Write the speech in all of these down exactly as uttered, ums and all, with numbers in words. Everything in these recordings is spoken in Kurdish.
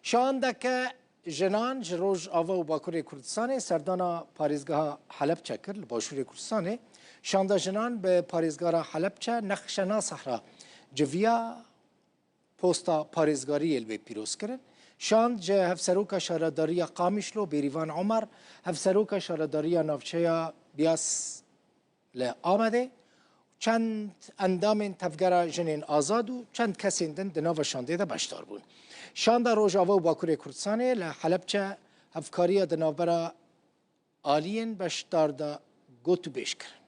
Şandeke jinan ji Rojava û Bakurê Kurdistanê serdana parêzgeha Helebçe kir li Başûrê Kurdistanê. Şanda jinan bi parêzgara Helebçe, Nexşena Sehra civiya posta parêzgariyê li wê pîroz kirin. Şand ji Hevseroka Şaredariya Qamişlo Bêrîvan Omer, Hevseroka Şaredariya Navçeya Biyas li Amedê, çend endamên Tevgera Jinên Azad û çend kesên din di nava şandê de beşdar bûn. Şanda Rojava û Bakurê Kurdistanê li Helebçe hevkariya di navbera aliyên beşdar de gotûbêj kirin.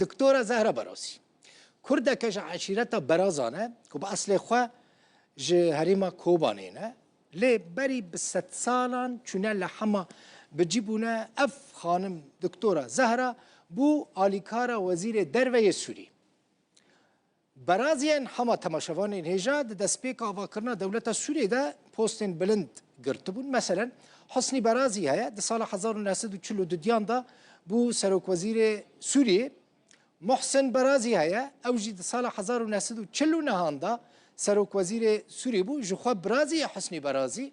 Doktora Zehra Berazî, Kurdeke ji eşîreta Berazan e ku bi eslê xwe ji herêma Kobanê ne, lê berî bi sedsalan çûne li hema bi cî bûne. Ev xanim Doktora Zehra bû alîkara Wezîrê Derve yê Sûrî. Beraziyên hema temaşevanên hêja di destpêka avakirina dewleta Sûriyê de postên bilind girtibûn. Meselen, Husnî Berazî heye, di sala hezar û neh sed û çil û duyan de bû serokwezîrê Sûriyê. Muhsin Berazî heye, ew jî di sala hezar û neh sed û çil û nehan de serokwezîrê Sûriyê bû. Ji xwe birazî ye Husnî Berazî.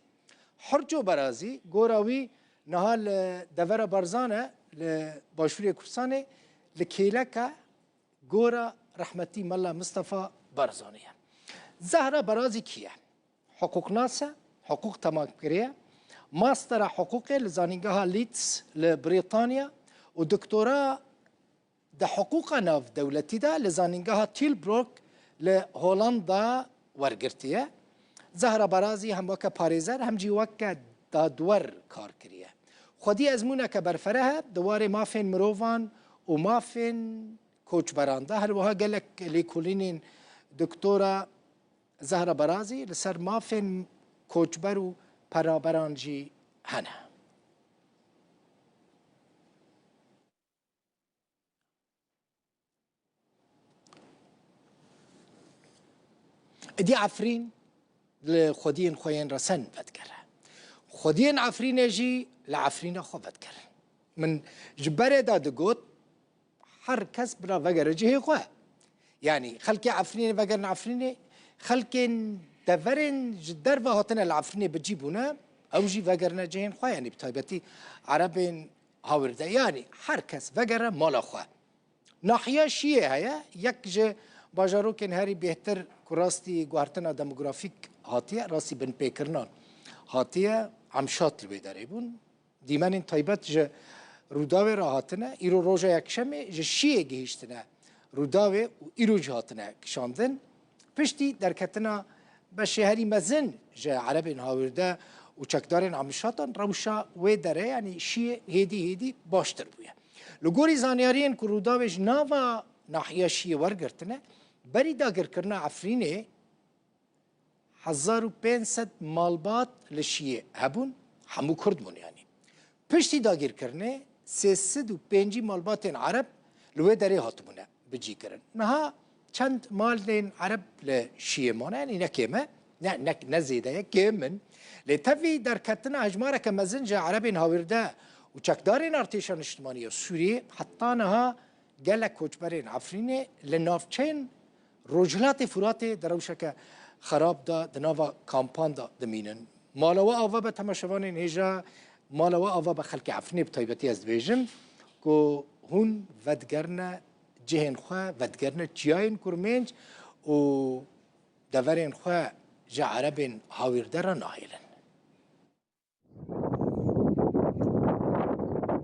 Hurco Berazî, gora wî niha li devera Barzan e, li Başûrê Kurdistanê, li Kêlek e. Gora rehmetî Mela Mistefa Barzanî ye. Zehra Berazî kî ye? Hiqûqnas e, hiqûq temam kiriye. Mastera hiqûqê li Zanîngeha Leeds li Brîtanya û doktora di hiqûqa navdewletî de li Zanîngeha Tilburg li Holanda wergirtiye. Zehra Berazî hem weke parêzer hem jî weke dadwer kar kiriye. Xwedî ezmûneke berfereh e di warê mafên mirovan û mafên koçberan de. Her wiha gelek lêkolînên Doktora Zehra Berazî li ser mafên koçber û penaberan jî hene. Îdî Efrîn li xwediyên xwe yên resen vedigere. Xwediyên Efrînê jî li Efrîna xwe vedigerin. Min ji berê de digot, her kes bira vegere cihê xwe. Yanî xelkê Efrînê vegerin Efrînê, xelkên deverên ji derve hatine li Efrînê bi cî bûne, ew jî vegerine cihên xwe, yanî bi taybetî Erebên hawirde, yanî her kes vegere mala xwe. Nahiya Şiyê heye, yek ji bajarokên herî bêhtir ku rastî guhertina demografîk hatiye, rastî binpêkirinan hatiye, Emşat li wê derê bûn. Dîmenên taybet ji Rûdawê re hatine, îro roja Yekşemê ji Şiyê gihîştine Rûdawê û îro jî hatine kişandin. Piştî derketina beşê herî mezin ji Erebên hawirde û çekdarên Emşatan rewşa wê derê, yanî Şiyê hêdî hêdî baştir bûye. Li gorî zanyariyên ku Rûdawê ji nava nahiya Şiyê wergirtine, berî dagirkirina Efrînê hezar û pênc sed malbat li Şiyê hebûn, hemû Kurd bûn yanî. Piştî dagîrkirinê sê sed û pêncî malbatên Ereb li wê derê hatibûne bicîkirin. Niha çend malên Ereb li Şiyê mane, yanî ne kêm e, ne, ne, ne zêde ye, kêm in. Lê tevî derketina hejmareke mezin ji Erebên hawirde û çekdarên artêşa niştimanî ya Sûriyê heta niha gelek koçberên Efrînê li navçeyên Rojhilatê Furatê di rewşeke xerab de di nava kampan de dimînin. Mala we ava be temaşevanên hêja, mala we ava be xelkê Efrînê bi taybetî ez dibêjim ku hûn vedigerine cihên xwe, vedigerine çiyayên kurmênc û deverên xwe ji Erebên hawîrde re nahêlin.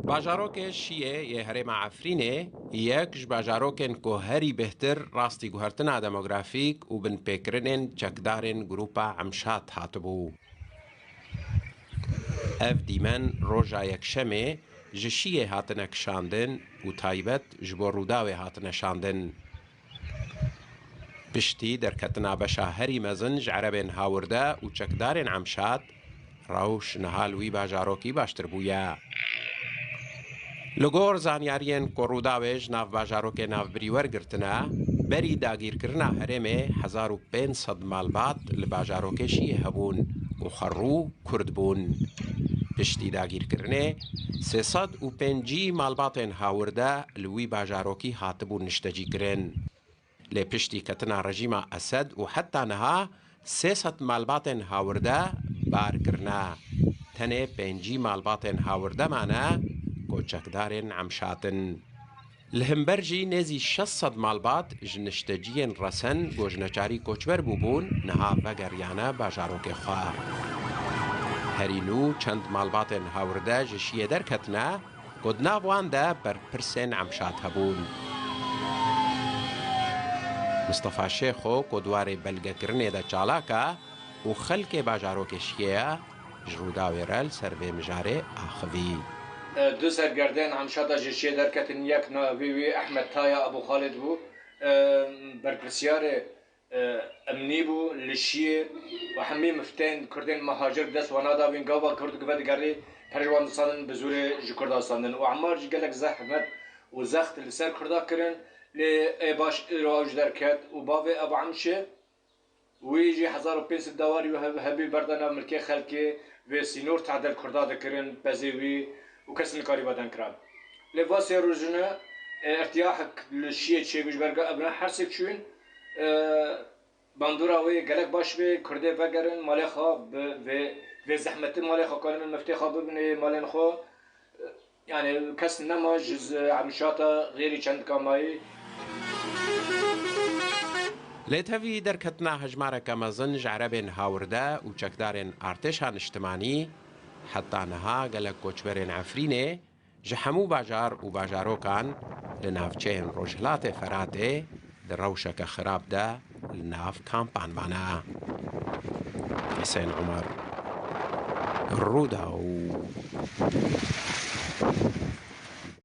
Bajarokê Şiyê yê herêma Efrînê yek ji bajarokên ku herî bêhtir rastî guhertina demografîk û binpêkirinên çekdarên grûpa Emşat hatibû. Ev dîmen roja Yekşemê ji Şiyê hatine kişandin û taybet ji bo Rûdawê hatine şandin. Piştî derketina beşa herî mezin ji Erebên hawirde û çekdarên Emşat, rewş niha li wî bajarokî baştir bûye. Li gor zanyariyên ku Rûdawê ji nav bajarokê navbirî wergirtine, berî dagîrkirina herêmê hezar û pênc sed malbat li bajarokê Şiyê hebûn û xerû Kurd bûn. Piştî dagîrkirinê, sê sed û pêncî malbatên hawirde li wî bajarokî hatibûn niştecîkirin. Lê piştî ketina rejîma Esed û heta niha sê sed malbatên Hawirde bar kirine. Tenê pêncî malbatên Hawirde mane ku çekdarên Emşat in. Li himber jî nêzî şeş sed malbat ji nişteciyên resen ku ji neçarî koçber bûbûn, niha vegeriyane bajarokê xwe. Herî nû çend malbatên Hawirde ji şiyê derketine ku di nav wan de berpirsên Emşat hebûn. Mistefa Şêxo ku di warê belgekirinê de çalak e û xelkê bajarokê şiyê ye, ji Rûdawê re li ser vê mijarê axivî. Du sergerdên Emşata ji şiyê derketin, yek navê wî Ehmed Taya Ebû Xalid bû, e, berpirsyarê, e, emnî bû li şiyê û hemî mifteyên Kurdên mehacir bi dest wana dabîn, gava Kurd vedigerî, pere ji wan disanin, bi zorê ji Kurda sandin. Û Emmar jî gelek zehmet û zext li ser Kurda kirin, lê ê baş îro ew ji derket û bavê Ebû Emşê, wî jî hezar û pênc sed dewarî wî heb-, hebî berda nav milkê xelkê, vê sînor tehdê li Kurda dikirin, pezê wî û kes nikarî beden kiran. Lê va sê rojine, e, irtiyahek li şiyê çêbû ji ber ku ev ne her sê çûyîn, e, bandora wê gelek baş bê, Kurdê vegerin malê xwe bi vê, vê zehmetî malê xwe karin miftê xwe bibinê malên xwe. Yani kes nema ji z-, Emşata xêrî çendika mayî. Lê tevî derketina hejmareke mezin ji Erebên Hawirde û çekdarên artêşa niştimanî, heta niha gelek koçberên Efrînê ji hemû bajar û bajarokan li navçeyên Rojhilatê Feratê di rewşeke xirab de li nav kampan mane. Husên Umar, Rûdaw.